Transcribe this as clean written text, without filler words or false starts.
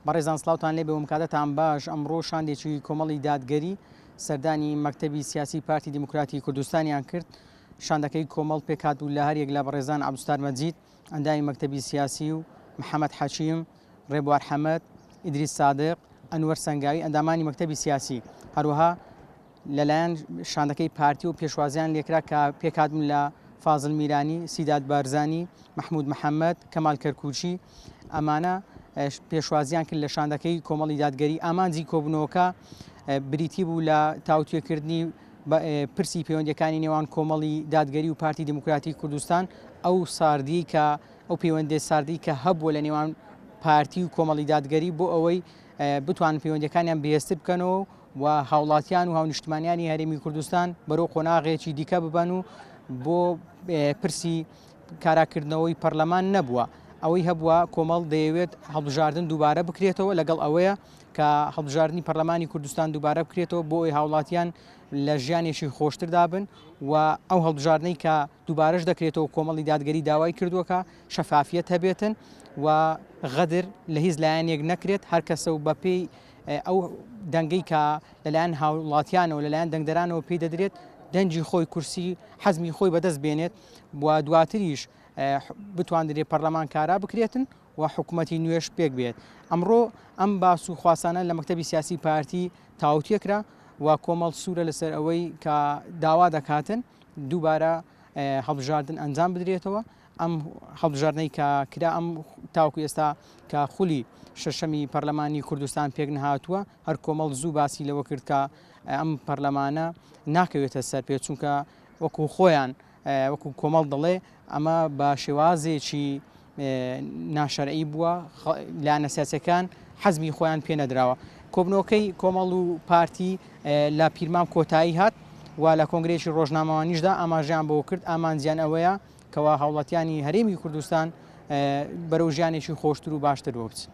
بەڕێزان سڵاوتان لێبێ و مکاتەتان باش، ئەمڕۆ شاندێکی کۆمەڵی دادگەری سەردانی مەکتەبی سیاسی پارتی دیموکراتی کوردستانیان کرد، شاندەکەی کۆمەڵ پێکهاتبوو لە هەریەک لە بەڕێزان عەبدولستار مەجید ئەندامی مەکتەبی سیاسی و محەمەد حەکیم، ڕێبوار حەمەد، ئیدریس سادق، ئەنوەر سەنگاوی ئەندامانی مەکتەبی سیاسی، هەروەها لەلایەن شاندەکەی پارتی و پێشوازیان لێکرا کە پێکهاتبوون لە فازل میرانی، سیداد بارزانی، مەحمود محەمەد، کەمال کەرکوکی، ئەمانە پێشوازیان کرد لە شاندەکەی کۆمەڵی دادگەری. ئامانجی کۆبوونەوەکە بریتی بوو لە تاوتوێکردنی پرسی پەیوەندیەکانی نێوان کۆمەڵی دادگەری و پارتی دیموکراتی کوردستان، ئەو ساردیی کە ئەو پەیوەندی ساردی کە هەبووە لە نێوان پارتی و کۆمەڵی دادگەری بۆ ئەوەی بتوانن پەیوەندیەکانیان بەهێزتر بکەنەوە و هاوڵاتیان و هاونیشتمانیانی هەرێمی کوردستان بەرەو قۆناغێکی دیکە ببەن و بۆ پرسی کاراکردنەوەی پەرلەمان نەبووە. ئەوەی هەبووە کۆمەڵ دەیەوێت هەڵبژاردن دووبارە بکرێتەوە، لەگەڵ ئەوەیە کە هەڵبژاردنی پەرلەمانی کوردستان دووبارە بکرێتەوە بۆ ئەوەی هاوڵاتیان لە ژیانێکی خۆشتردا بن و ئەو هەڵبژاردنەی کە دووبارەش دەکرێتەوە کۆمەڵی دادگەری داوای کردووە کە شەفافیەت هەبێتن و غەدر لە هیچ لایەنێک نەکرێت، هەر کەسە و بەپێی ئەو دەنگەی کە لەلایەن هاوڵاتیانەوە لەلایەن دەنگدەرانەوە پێی دەدرێت دەنگی خۆی کورسی حەزمی خۆی بەدەست بێنێت و دواتریش بتواندرێت پەرلەمان کارا بکرێتن و حکوومەتی نوێش پێک بێت. ئەمڕۆ ئەم باس و خواسانە لە مەکتەبی سیاسی پارتی تاوتوێ کرا و کۆمەڵ سوورە لەسەر ئەوەی کە داوا دەکاتن دووبارە هەڵبژاردن ئەنجام بدرێتەوە. ئەم هەڵبژاردنەی کە کرا ئەم تاوەکو ئێستا کە خولی شەشەمی پەرلەمانی کوردستان پێک نەهاتووە، هەر کۆمەڵ زوو باسی لەوە کرد کە ئەم پەرلەمانە ناکەوێتە سەر پێ، چونکە وەکو خۆیان وەکو کۆمەڵ دەڵێ ئەمە بە شێوازێکی ناشەرعی بووە، لایەنە سیاسیەکان حەزمی خۆیان پێ نەدراوە. کۆبنەوەکەی کۆمەڵ و پارتی لە پیرمام کۆتایی هات و لە کۆنگرەیەکی ڕۆژنامەوانیشدا ئاماژەیان بەوە کرد ئامانجیان ئەوەیە کەوا هاوڵاتیانی هەرێمی کوردستان بەرەو ژیانێکی خۆشتر و باشتر بچن.